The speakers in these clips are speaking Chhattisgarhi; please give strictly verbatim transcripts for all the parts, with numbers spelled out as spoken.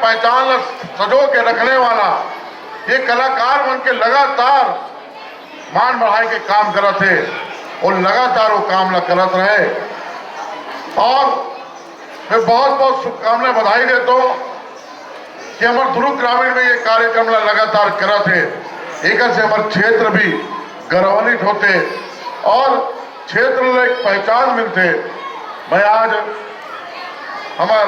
पहचान ला सजो के रखने वाला ये कलाकार मन के लगातार मान बढ़ाए के काम करत हे और लगातार वो काम ला करत रहे। और मैं बहुत बहुत शुभकामनाएं, बधाई देता हूँ कि हमर दुर्ग ग्रामीण में ये कार्यक्रम ला लगातार करत हे। एकर से हमर क्षेत्र भी गौरवान्वित होथे और क्षेत्र ला एक पहचान मिलथे। मैं आज हमर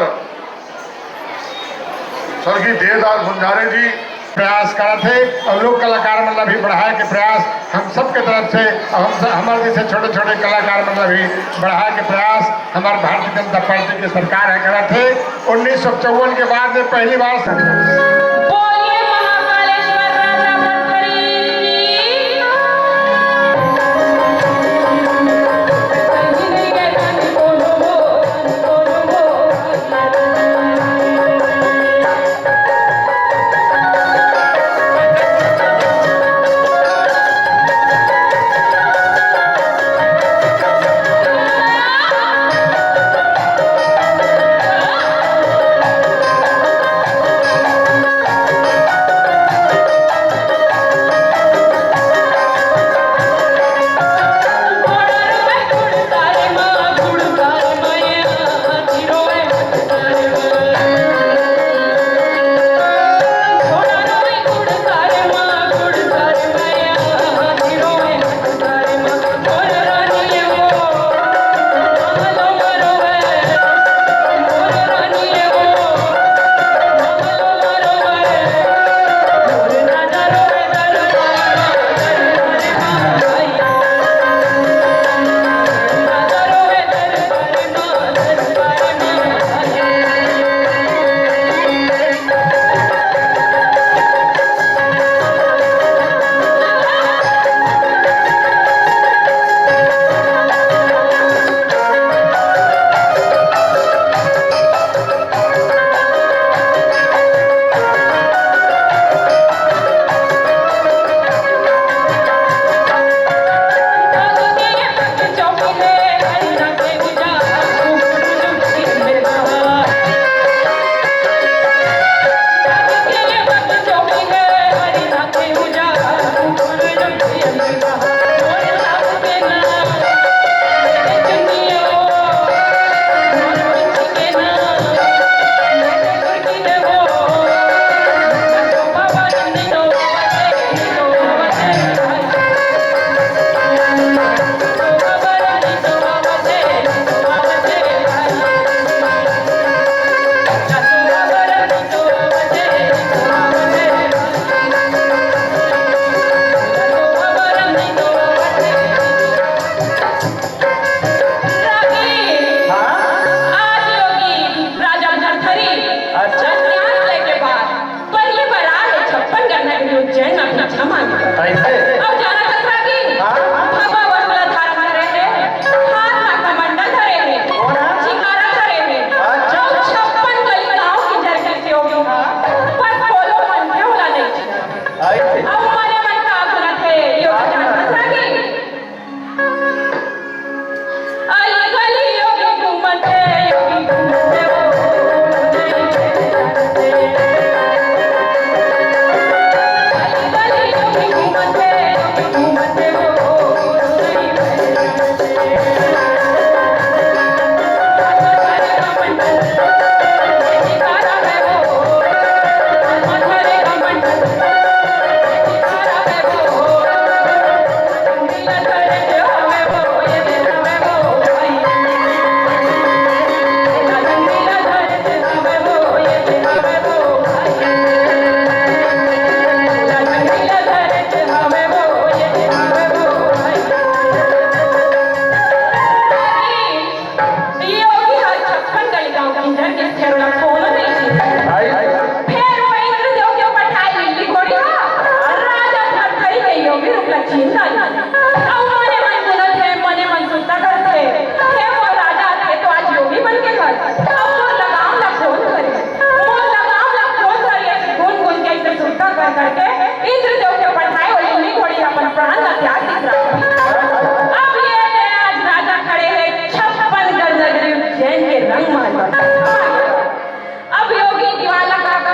स्वर्गीय देवदास बंजारे जी प्रयास करत हे और लोक कलाकार मन ला भी बढ़ाए के प्रयास हम सबके तरफ से, हम स-, हमर जैसे छोटे-छोटे कलाकार मन ला भी बढ़ाए के प्रयास हमर भारतीय जनता पार्टी के सरकार ह करत हे। उन्नीस सौ चौवन के बाद में पहली बार बोलिए महाकालेश्वर राजा भरथरी की।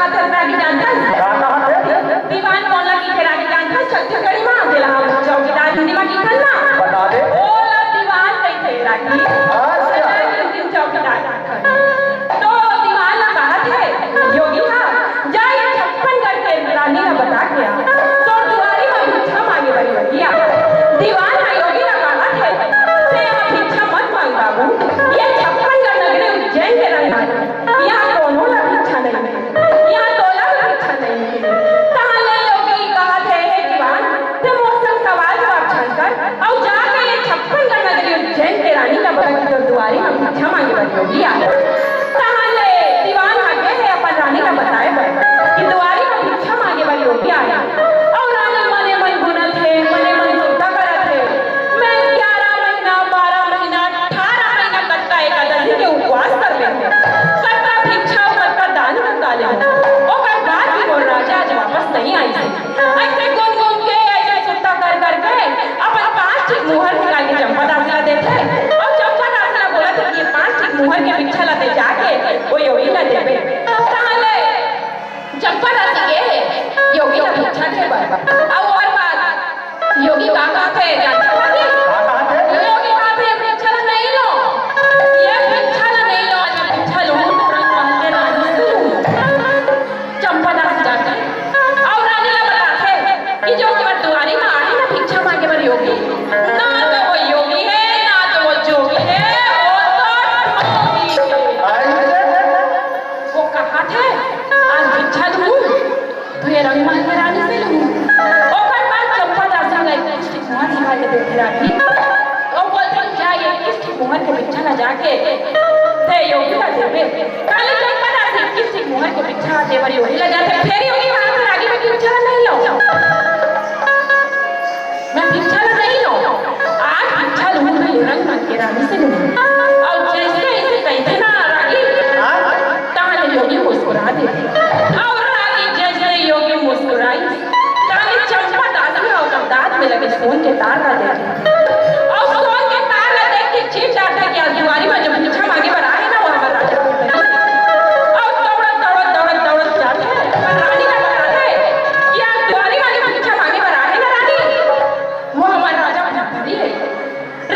रागी जानथस? का कहत हे? दीवान कोन ला कहिथे रागी जानथस? छत्तीसगढ़ी मा, जेला हम चौकीदार हिंदी मा कहिथन ना। बता दे। ओला दीवान कहिथे रागी। अच्छा। ओला हिंदी मा चौकीदार कहिथन। तो दीवान ला कहत हे, योगी हा, जा ये छप्पन गढ़ के रानी ला बता के आ। तोर दुआरी मा भिक्षा मांगे बर योगी आ। दीवान हा योगी ला कहत हे, ते हा भिक्षा मत मांग बाबू। ये छप्पन गढ़ नगरी उज्जैन के रंग मा हे। इहाँ कोनो ला भिक्षा नइ मिले। इहाँ तोला भी भिक्षा नइ मिले। तहाँ ले योगी कहत हे, हे दीवान, ते मोर संग सवाल जवाब झन कर, अउ जाके ये छप्पन गढ़ नगरी उज्जैन के रानी ला बता के तोर दुआरी मा भिक्षा मांगे बर योगी आए। तहाँ ले दीवान आगे हे अपन रानी ला बताए बर कि दुआरी मा भिक्षा मांगे बर योगी आए। अउ रानी मने मन गुनत हे, मने मन सुरता करत हे। मैं ग्यारह महीना, बारह महीना, अठारह महीना कतका एकादशी के उपवास कर लेहूं, कतका भिक्षा अउ कतका दान कर डाले हूं, ओकर बाद भी मोर राजा आज वापस नहीं आइस हे। अइसे गुनगुन के, अइसे सुरता कर कर के अपन पांच ठिक मुहर निकाल के चंपा दासी ला देथे अउ चंपा दासी ला बोलथे कि ये पांच ठिक मुहर के भिक्षा ला ते जाके ओ योगी ला देबे। तहाँ ले चंपा दासी गे हे योगी ला भिक्षा दे बर। अउ ओकर बाद योगी का कहथे, जानथस? का कहथे? योगी कहथे, "ये भिक्षा ला नइ लो, ये भिक्षा ला नइ लो, ये भिक्षा लूं तो रंग महल के रानी से लूं।" चंपा दासी जाथे अउ रानी ला बताथे कि जो हमर दुआरी मा आए ना भिक्षा मांगे बर योगी, ना तो वो योगी हे, ना तो वो जोगी हे, वो तो ढोंगी हे। वो कहथे, "आज भिक्षा लूं, तो ये रंग महल के रानी से लूं।" ओकर बाद चंपा दासी ला इक्कीस ठिक मुहर निकाल के देथे रानी। अउ बोलथे, "जा ये इक्कीस ठिक मुहर के भिक्षा ला जाके ते योगी ला देबे।" तहाँ ले चंपा दासी इक्कीस ठिक मुहर के भिक्षा दे बर योगी ला जाथे। फेर योगी कहथे, "रागी, मैं भिक्षा ला नइ लंव। मैं भिक्षा ला नइ लंव। आज भिक्षा लूं तो ये रंग महल के रानी से लूं।" अउ जइसे अइसे कहिथे ना रागी, तहाँ ले योगी मुस्कुरा देथे। अउ रागी जइसे योगी मुस्कुराइस, तहाँ ले चंपा दासी ह ओकर दांत में लगे सोन के तार ला देखे। अउ सोन के तार ला देख के चीख डारथे कि आज दुआरी मा जो भिक्षा मांगे बर आए ना, वो हमर राजा। अउ दौड़त, दौड़त, दौड़त, दौड़त जाथे। अपन रानी ला बताथे कि आज दुआरी मा जो भिक्षा मांगे बर आए ना रानी, वो हमर राजा भरथरी हे।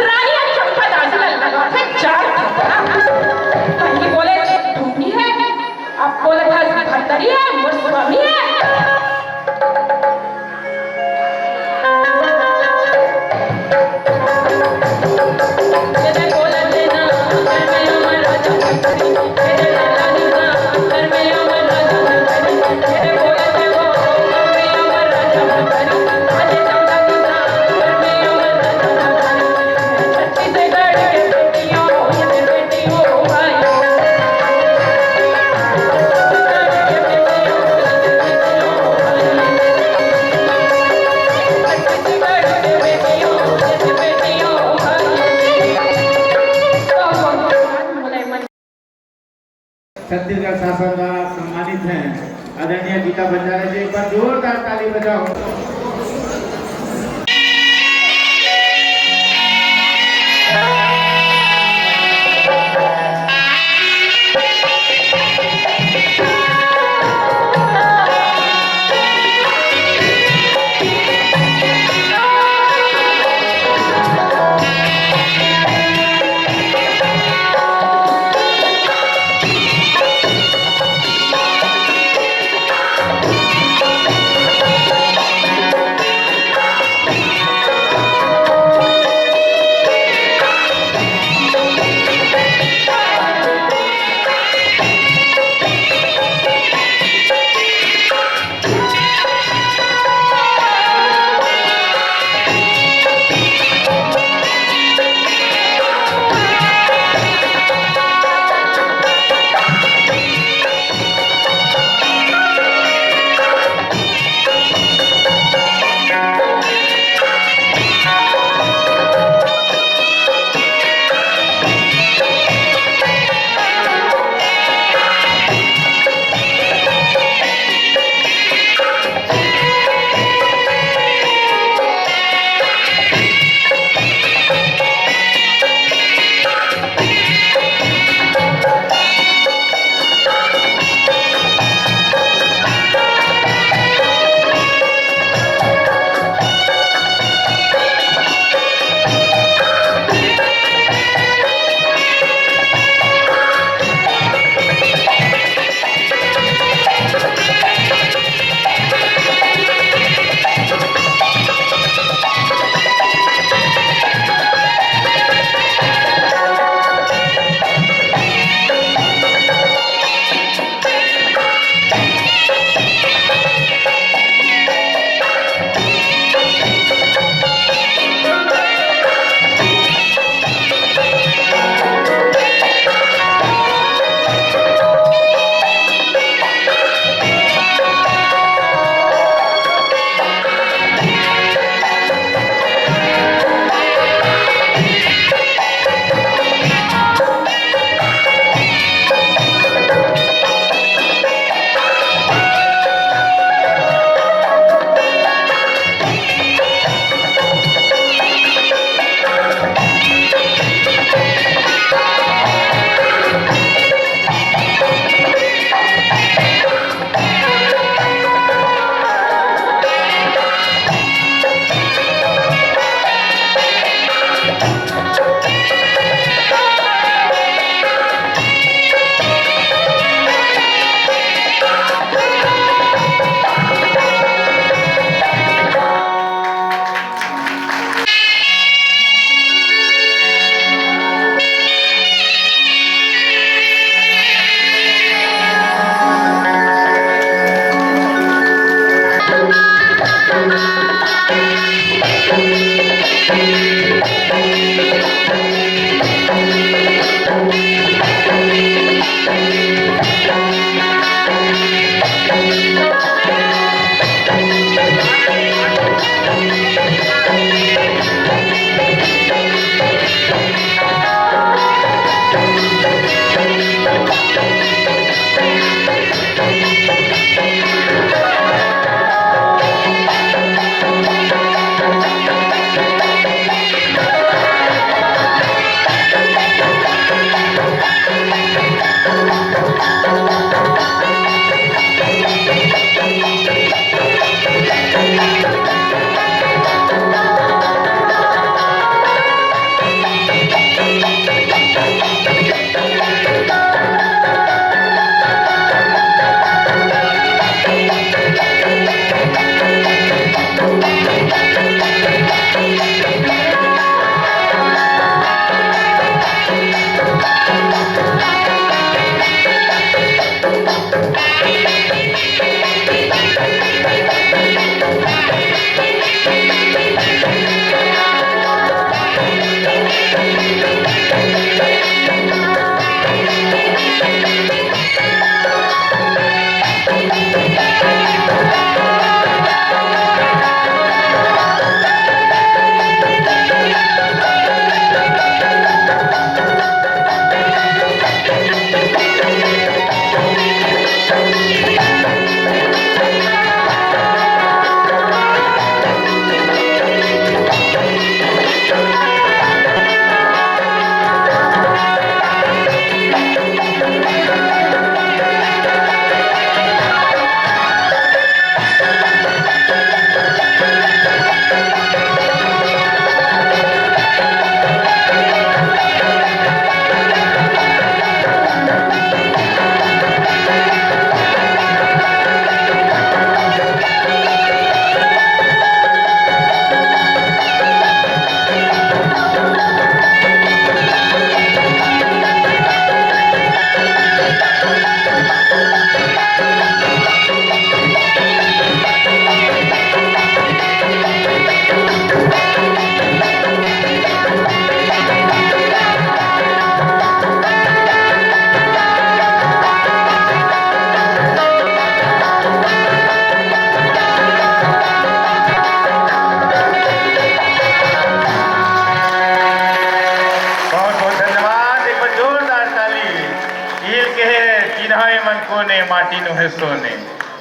रानी ह चंपा दासी ला लगाथे चार थप्पड़। पहिली बोले, "ढोंगी हे।" अब बोलथे, "भरथरी हे, मोर स्वामी हे।" छत्तीसगढ़ शासन द्वारा सम्मानित हैं आदरणीय गीता भंडारी जी, एक बार जोरदार ताली बजाओ।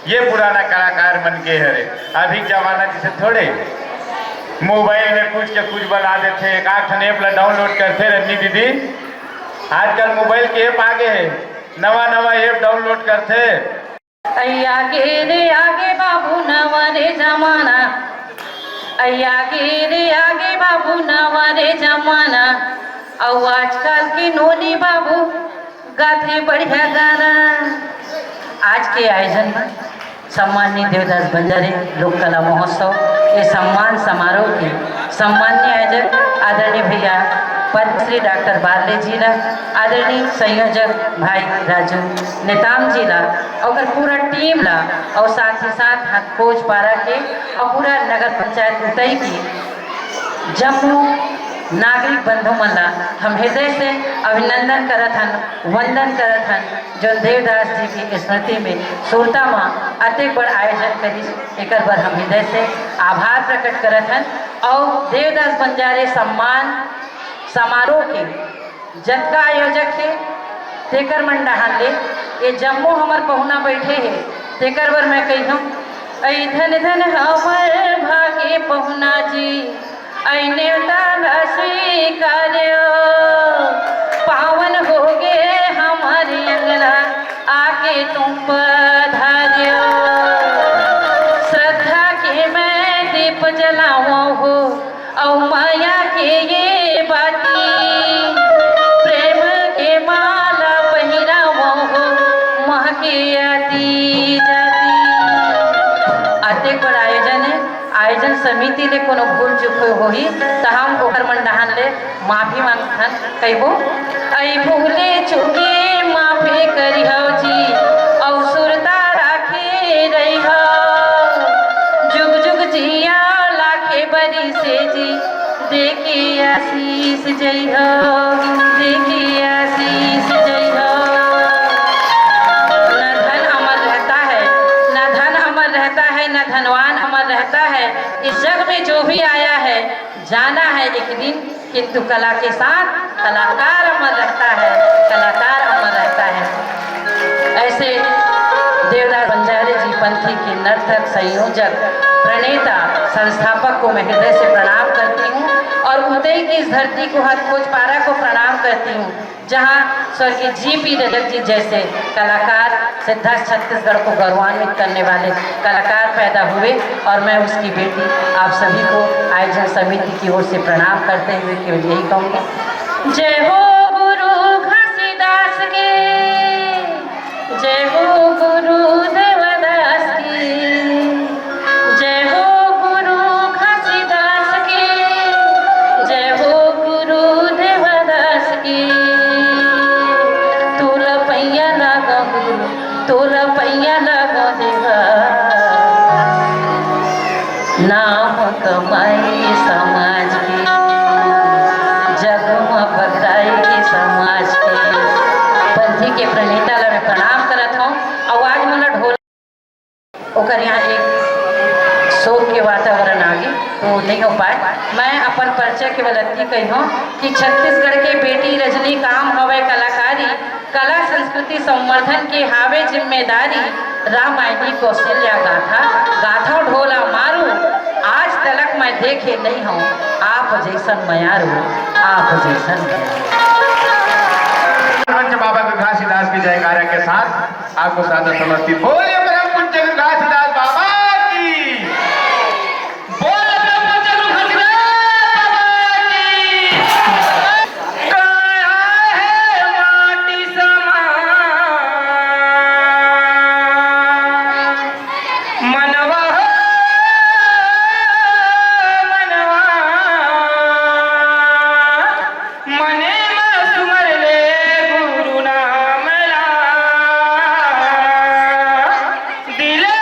ये पुराना कलाकार मन के हरे। अभी जमाना जैसे थोड़े मोबाइल में कुछ के कुछ बना देथे, एक आठ ठन ऐप ला डाउनलोड करथे। रजनी दीदी, आजकल मोबाइल के ऐप आगे हे, नवा नवा ऐप डाउनलोड करथे। अई आगे रे आगे बाबू नवा रे जमाना, अई आगे रे आगे बाबू नवा रे जमाना। अउ आजकल के नोनी बाबू गाथे बढ़िया गाना। आज के आयोजन में सम्माननीय देवदास बंजारे लोक कला महोत्सव के सम्मान समारोह के सम्माननीय आयोजक आदरणीय भैया पद्मश्री डॉक्टर बारले जी ला, आदरणीय संयोजक भाई राजू नेताम जी ला, ओकर पूरा टीम ला, और साथ ही साथ हाथकोच पारा के और पूरा नगर पंचायत उतई की जम्मो नागरिक बंधु मन ला हम हृदय से अभिनंदन करत हन, वंदन करत हन, जो देवदास जी की स्मृति में सुरता मा अतेक बड़ आयोजन करिस, एकर बर हम हृदय से आभार प्रकट करत हन। और देवदास बंजारे सम्मान समारोह के जतका आयोजक हे, तेकर मन डहान ले, ये जम्मो हमर पहुना बैठे हे, तेकर बर मैं कहिहूँ, "अई धन धन हमर भागे पहुना जी, अई नेवता ला स्वीकार्यो, पावन होगे हमर अंगना, आके तुम पधार्यो। श्रद्धा के मैं दीप जलावों हो, अउ मया के ये बाती, प्रेम के माला पहिरावों हो, महके आती जाती।" अतेक बड़ आयोजन हे, आयोजन समिति ले कोनो भूल चूक होही, त हम ओकर मन डहान ले माफी मांगथन। कहिबो, "अई भूले चूके माफे करिहव जी, अउ सुरता राखे रहिहव। जुग जुग जिया लाखे बरिसे जी, देके आशीष जइहव, देके आशीष जइहव।" न धन अमर रहता है, न धन अमर रहता है, न धनवान अमर रहता है। इस जग में जो भी आया है, जाना है एक दिन, किंतु कला के साथ कलाकार अमर रहता है, कलाकार अमर रहता है। ऐसे देवदास बंजारे जी पंथी के नर्तक, संयोजक, प्रणेता, संस्थापक को मैं हृदय से प्रणाम करती हूँ और उतई की इस धरती को, हाथकोच पारा को प्रणाम करती हूँ, जहाँ स्वर्गीय जी पी रजक जी जैसे कलाकार सिद्धार्थ छत्तीसगढ़ को गौरवान्वित करने वाले कलाकार पैदा हुए और मैं उसकी बेटी आप सभी को आयोजन समिति की ओर से प्रणाम करते हुए केवल यही कहूँगा, जय हो गुरु घासीदास के, जय हो गुरु देवदास की, जय हो गुरु घासीदास की, जय हो गुरु देवदास की। तोला पैया लागो गुरु, तोला पैया लागो देवा। नाम कमाई समाज के, जग म बगराई समाज के। पंथी के प्रणेता ला मैं प्रणाम करत हूँ। अउ आज मोला ढोल ओकर यहाँ एक शोक के वातावरण आ गे, तो नहीं हो पाए। मैं अपन परिचय केवल अतकी कहिहूँ कि छत्तीसगढ़ के बेटी रजनी काम हवय कलाकारी, कला संस्कृति संवर्धन के हावे जिम्मेदारी। रामायणी कौशल्या गाथा, गाथा ढोला मारू, आज तलक मैं देखे नहीं हूँ आप जैसन मयारू, आप जैसन मयारू। मंच बाबा के घासीदास की जयकारा के साथ आपको सादर समर्पित। बोलिए परम पूज्य घासीदास बाबा की। बोल परम पूज्य घासीदास बाबा की। काया है माटी समान, मनवा हो मनवा, मने म सुमर ले गुरु नाम ला, दिले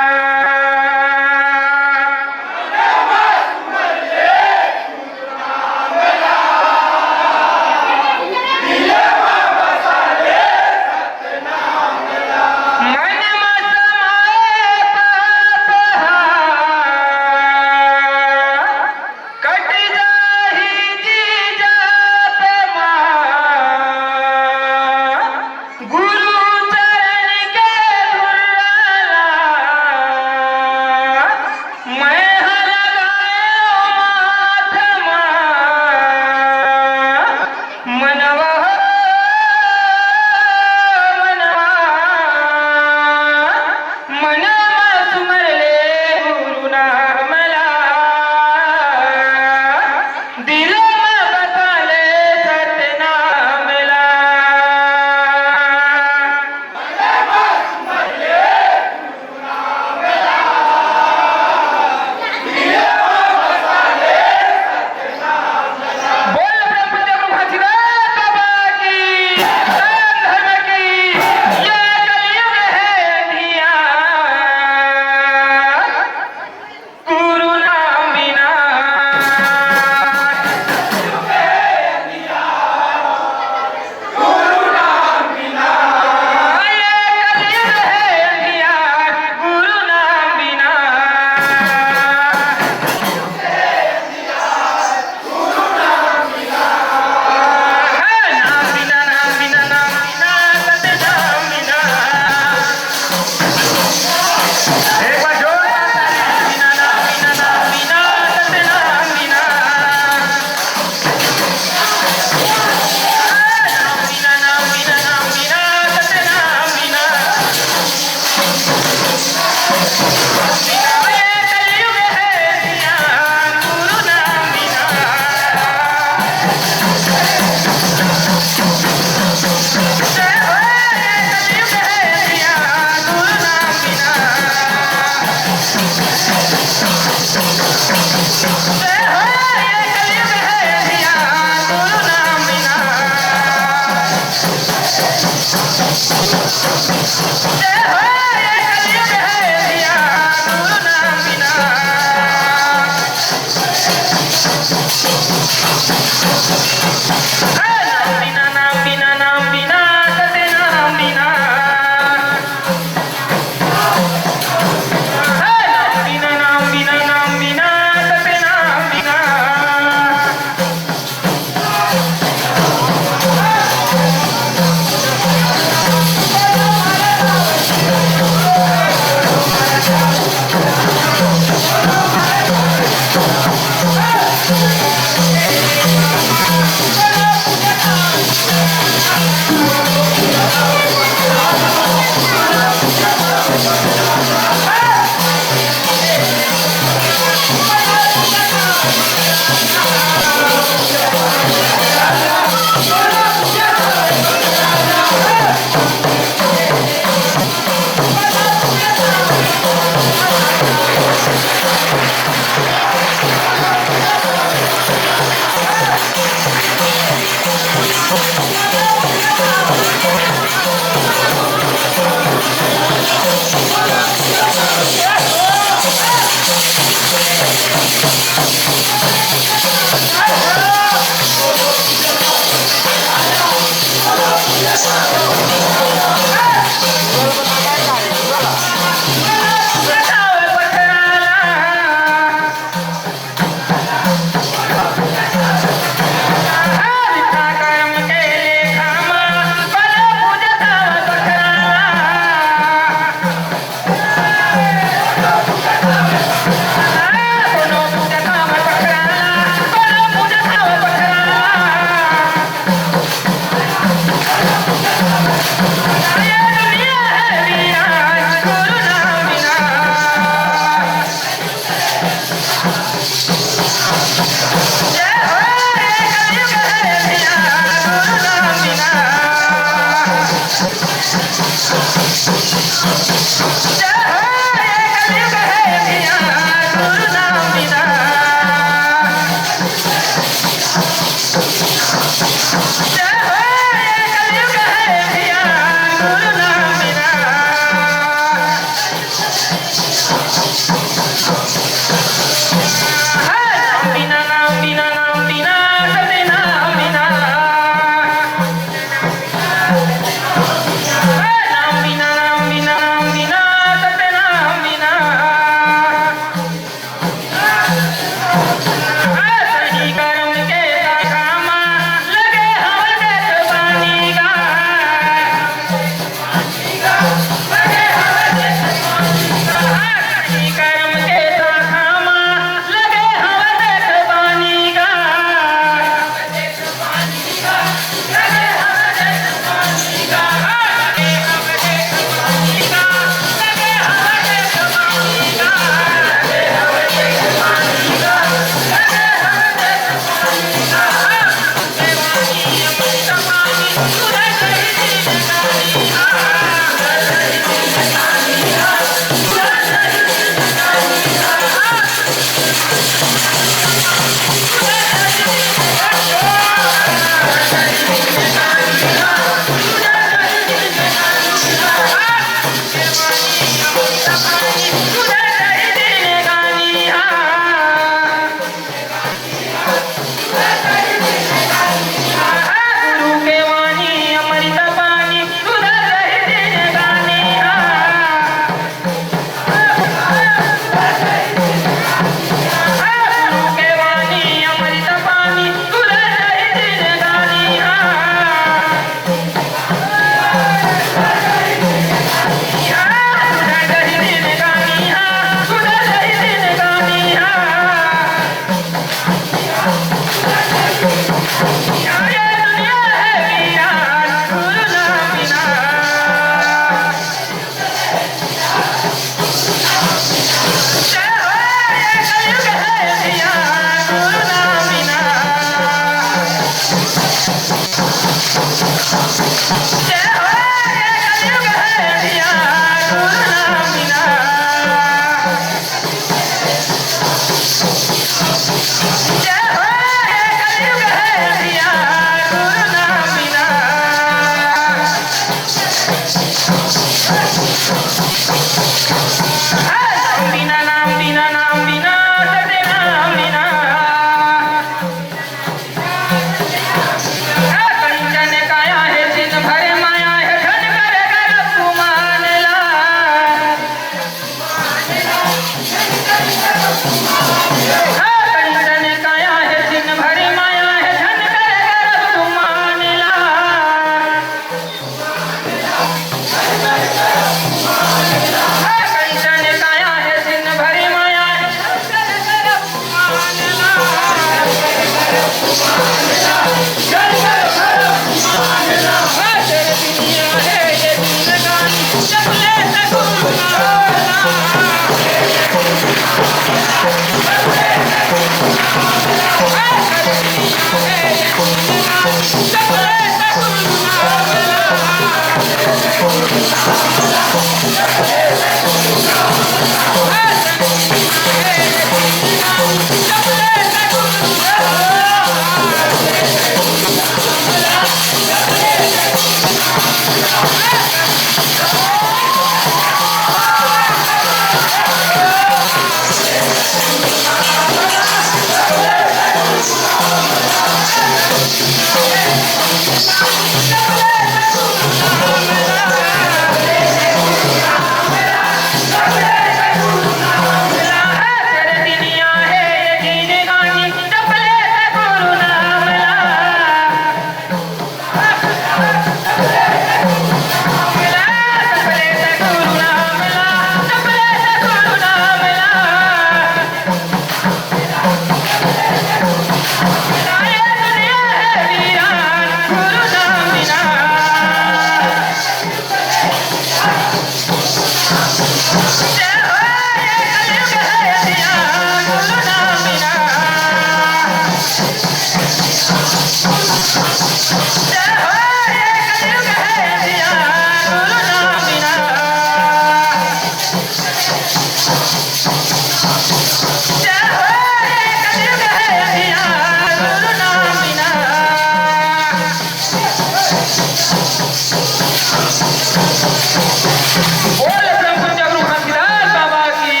बोल ब्रह्म कुंज गुरु घासीदास बाबा की।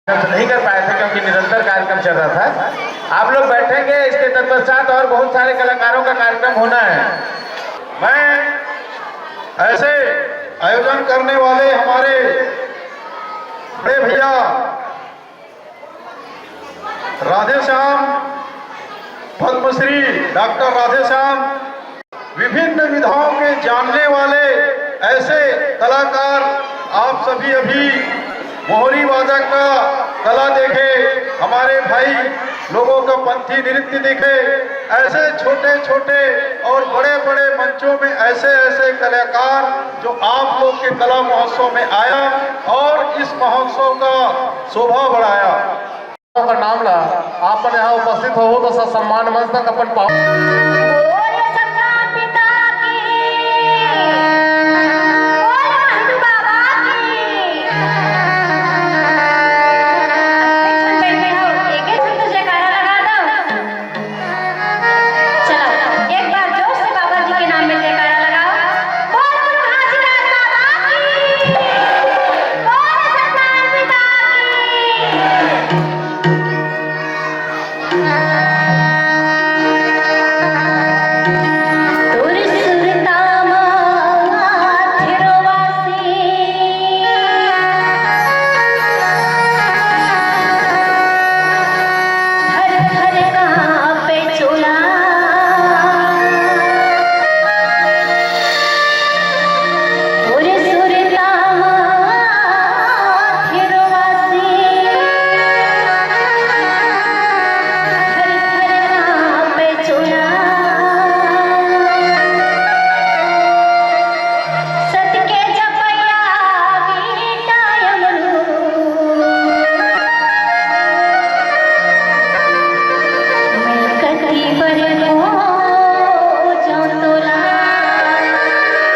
नहीं कर पाए थे क्योंकि निरंतर कार्यक्रम चल रहा था। आप लोग बैठेंगे, इसके तत्पश्चात और बहुत सारे कलाकारों का कार्यक्रम होना है। मैं ऐसे आयोजन करने वाले हमारे बड़े भैया राधेश्याम, पद्मश्री डॉक्टर राधेश्याम, विभिन्न विधाओं के जानने वाले ऐसे कलाकार, आप सभी अभी मोहरी वादक का कला देखे, हमारे भाई लोगों का पंथी नृत्य देखे, ऐसे छोटे छोटे और बड़े बड़े मंचों में ऐसे ऐसे कलाकार जो आप लोग के कला महोत्सव में आया और इस महोत्सव का शोभा बढ़ाया। का नाम ला आप मन यहाँ उपस्थित हो तो ससम्मान मंच तक अपन पाव। बोल सतनाम पिता की, बोल महंत बाबा की। एक झन बैठे हो, एक झन तो जयकारा लगा दो। चलो, एक बार जोर से बाबा जी के नाम में जयकारा लगाओ। बोल गुरु घासीदास बाबा की, बोल सतनाम पिता की। तोर सुरता मा आथे रोवासी। थर थर कांपे चोला। तोर सुरता मा आथे रोवासी। थर थर कांपे चोला। सत के जपइया बेटा यमरू। मैं कति बर खोजौं तोला,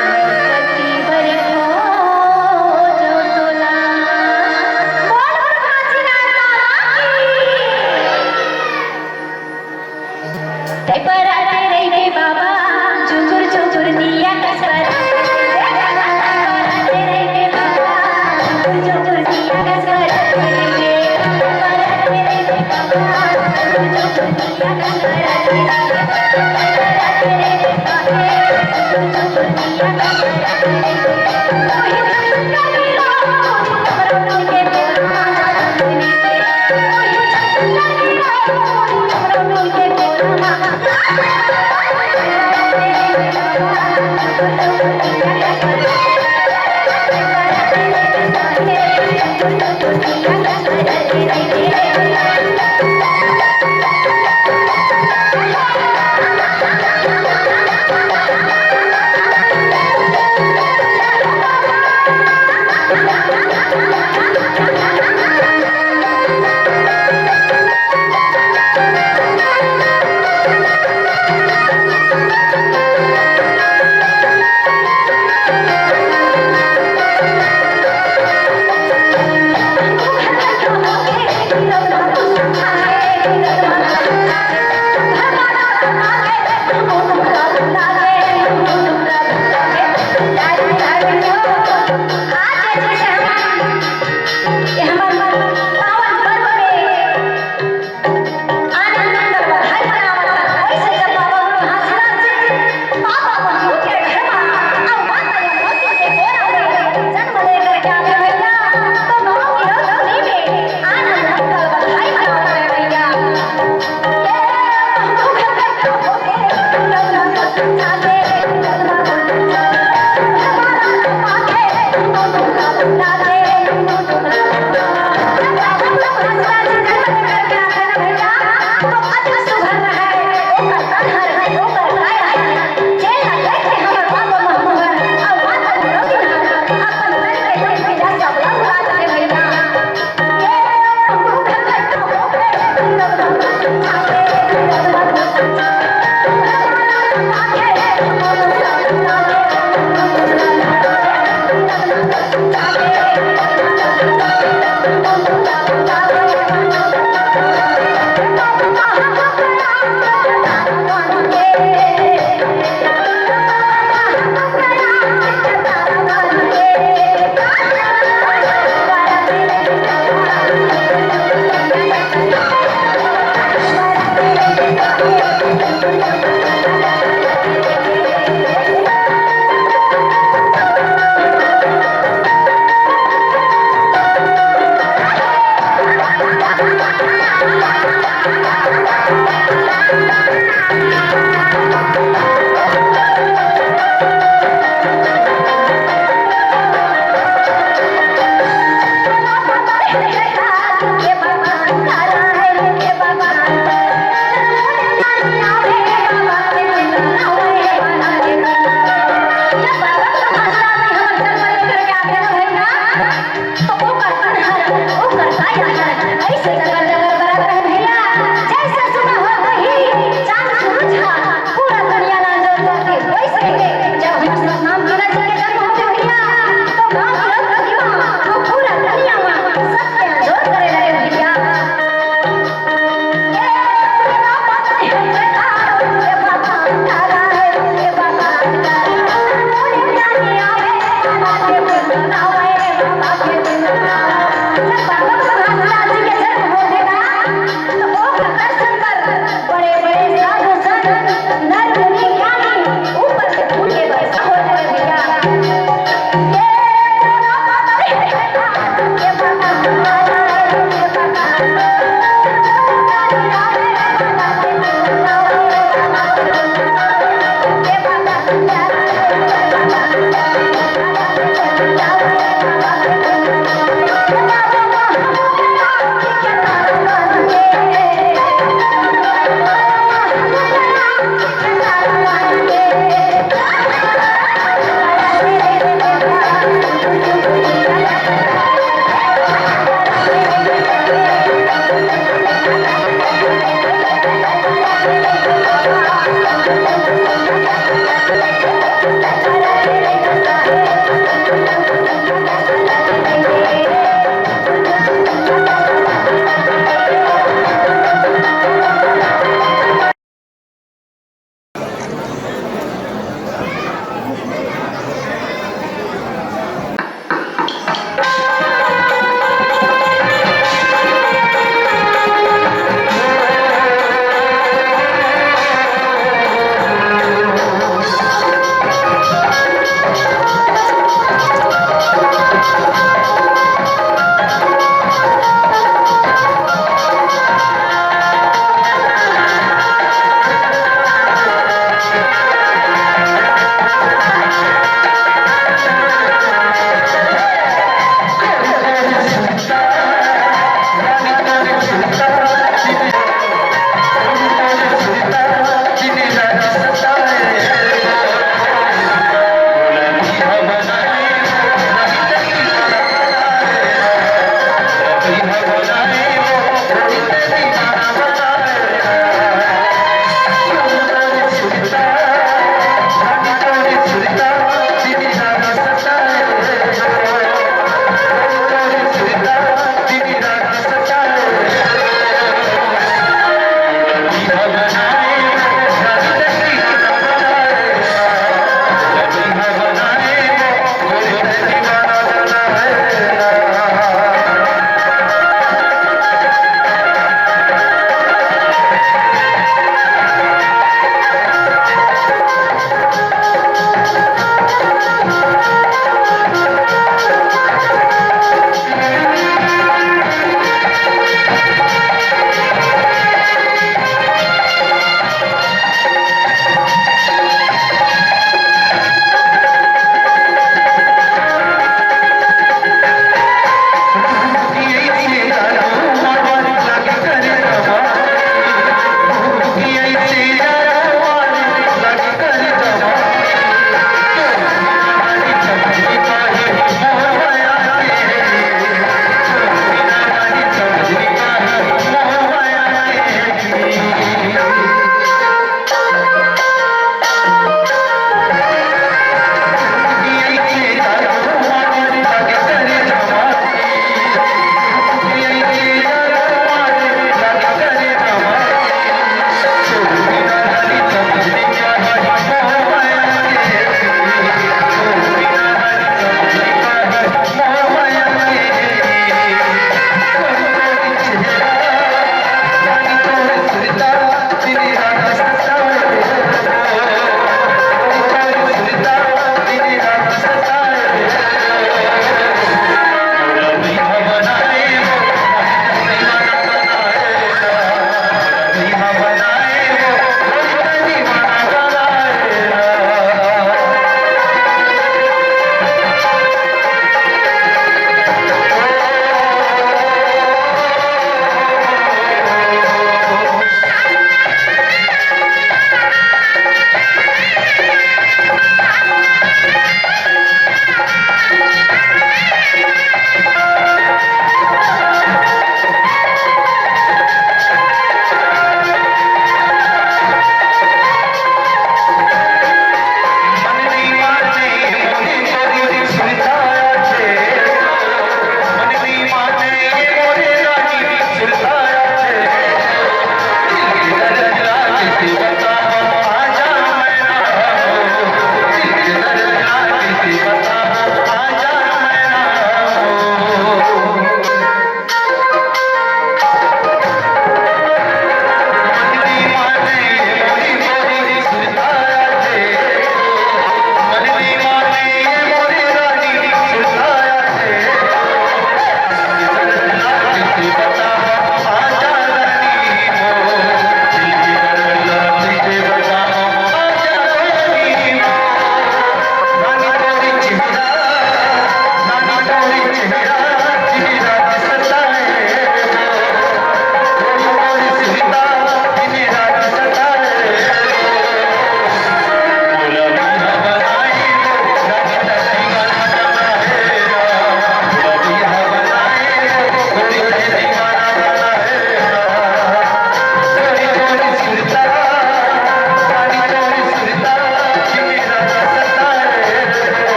मैं कति बर खोजौं तोला। बोल गुरु घासीदास बाबा की। तै पराते रहिबे बाबा, जुगुर जुगुर दिया कस बरत रहिबे। तै पराते रहिबे बाबा, जुगुर जुगुर दिया कस बरत रहिबे। तै पराते रहिबे बाबा, जुगुर जुगुर दिया कस बरत रहिबे। तै पराते रहिबे बाबा, जुगुर जुगुर दिया कस बरत रहिबे।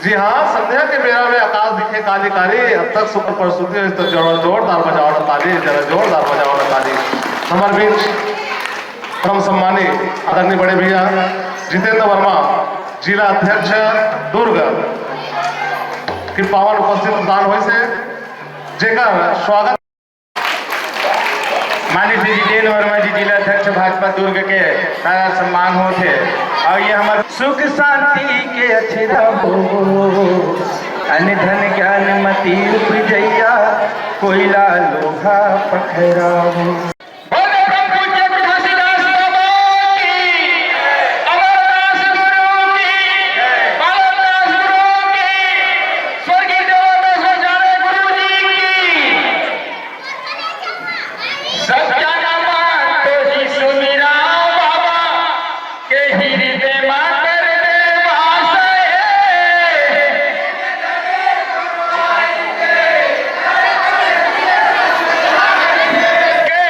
जी हाँ, संध्या के बेरा में आकाश दिखे काली काली, अब तक सुपर प्रस्तुति हो तो जोर, जोरदार बजाओ ना ताली, जरा जोरदार बजाओ ना ताली। हमारे बीच परम सम्मानी आदरणीय बड़े भैया जितेंद्र वर्मा, जिला अध्यक्ष दुर्ग की पावन उपस्थित प्रदान होइस हे, जेकर स्वागत माननीय श्री जितेंद्र वर्मा जी, जिला अध्यक्ष भाजपा दुर्ग के सारा सम्मान होत हे। और ये हमारे सुख शांति के अछरा हो, अन्न धन ज्ञान मति उपजैया, कोयला लोहा पखरा हो। बोलो परम पूज्य घासीदास बाबा की, अमरदास गुरु की, बालकदास गुरु की, स्वर्गीय देवादास आचार्य गुरु जी की। सच्चा नाम तो ही सुमिरा बाबा, के हृदय मा कर दे वास हे। के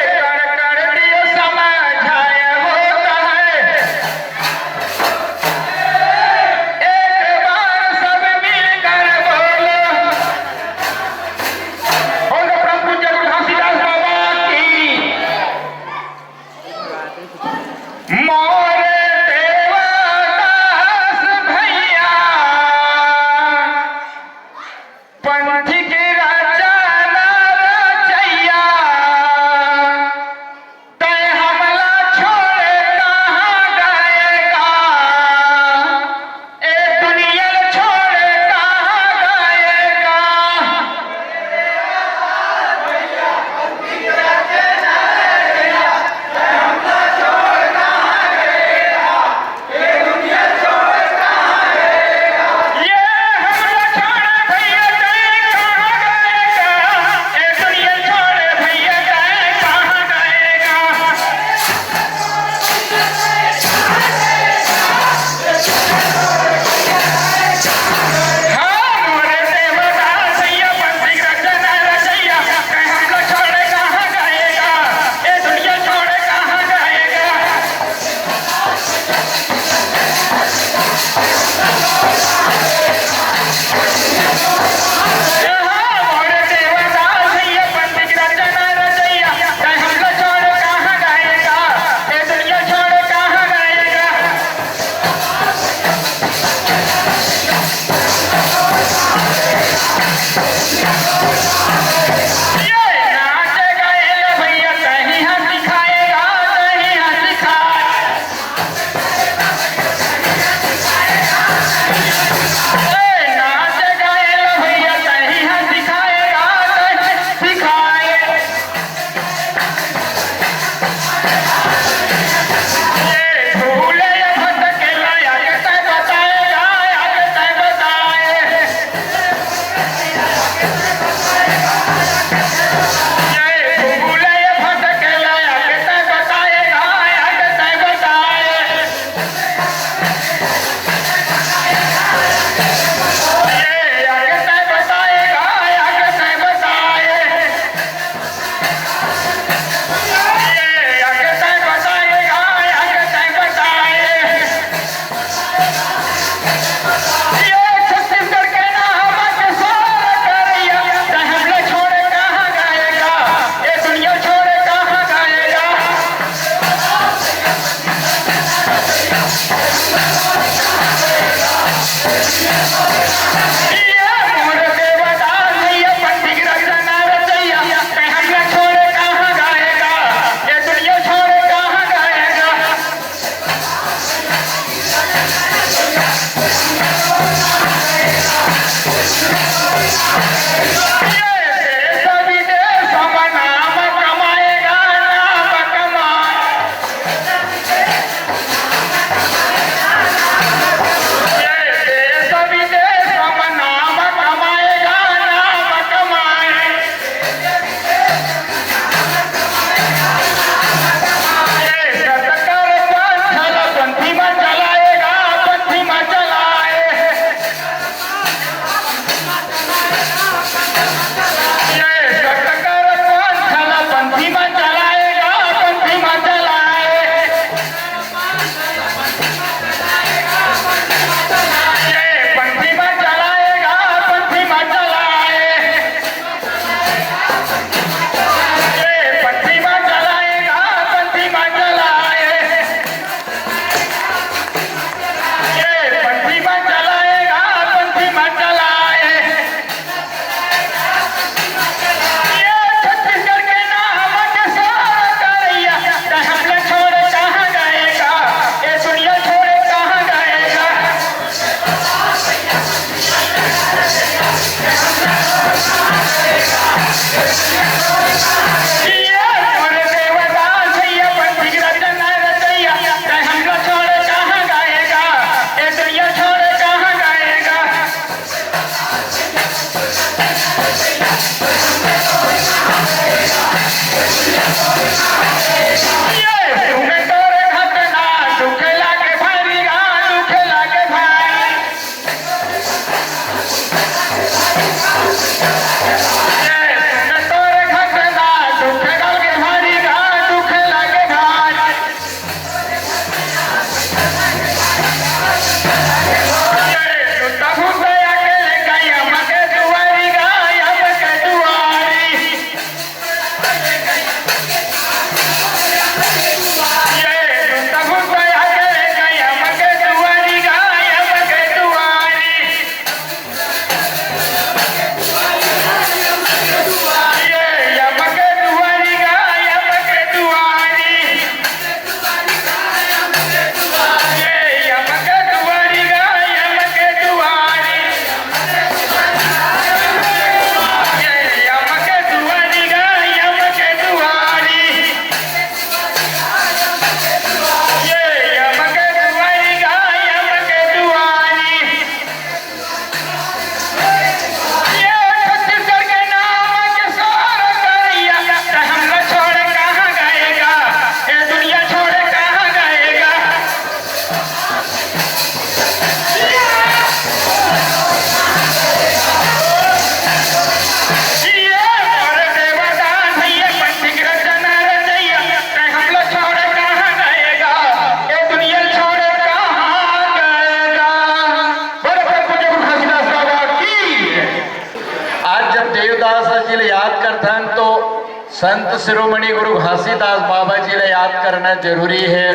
संत शिरोमणि गुरु घासीदास बाबा जी ला याद करना जरूरी हे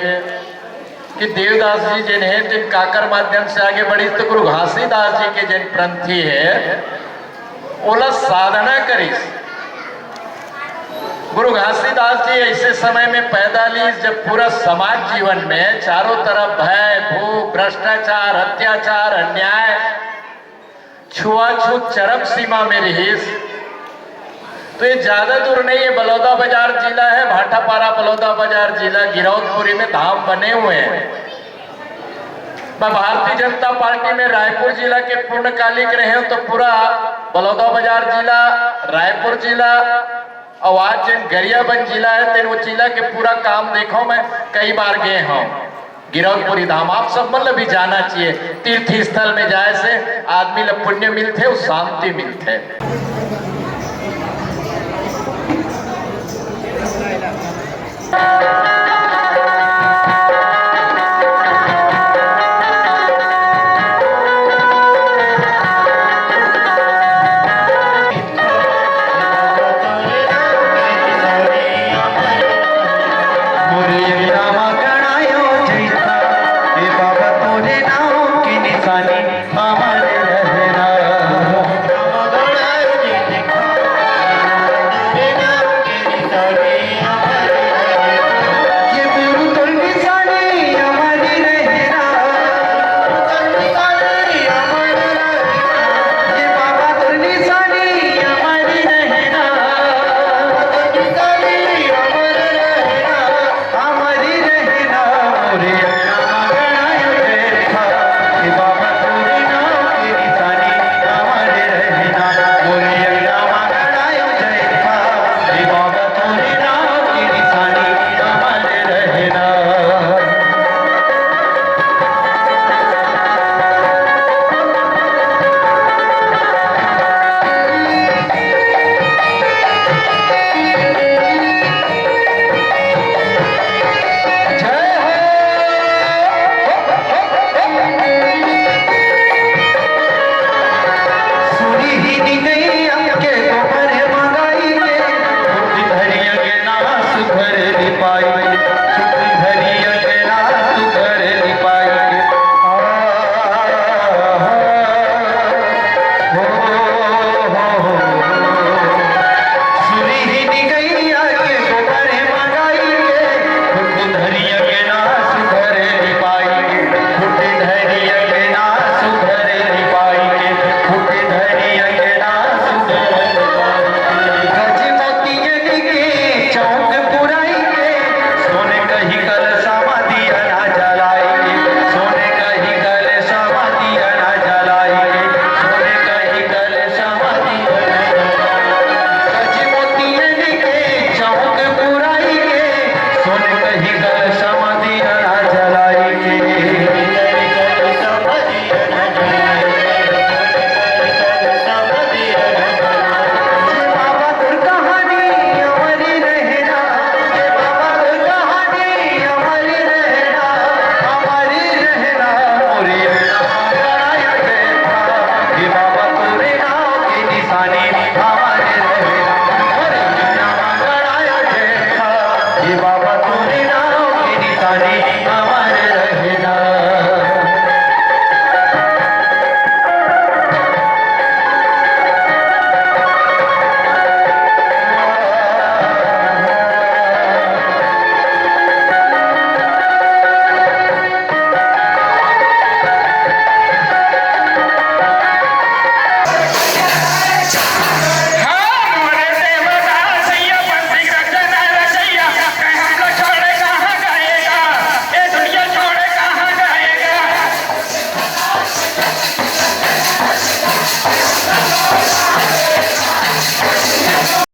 कि देवदास जी जेन हे, तेन काकर माध्यम से आगे बढ़िस, तो गुरु घासीदास जी के जेन पंथी हे, ओला साधना करिस। गुरु घासीदास जी ऐसे समय में पैदा लिस, जब पूरा समाज जीवन में चारों तरफ भय, भूख, भ्रष्टाचार, अत्याचार, अन्याय, छुआछूत चरम सीमा में रिहिस। तो ये ज्यादा दूर नहीं, ये बलौदा बाजार जिला है, भाटापारा बलौदा बाजार जिला, गिरौदपुरी में धाम बने हुए हैं। मैं भारतीय जनता पार्टी में रायपुर जिला के पूर्णकालिक रहे हूं, तो पूरा बलौदा बाजार जिला, रायपुर जिला, अउ आज जेन गरियाबंद जिला हे, तेन वो जिला के पूरा काम देखो, मैं कई बार गे हूं। गिरौदपुरी धाम आप सब मन ल भी जाना चाहिए। तीर्थ स्थल में जाए से आदमी ल पुण्य मिलथे अउ शांति मिलथे।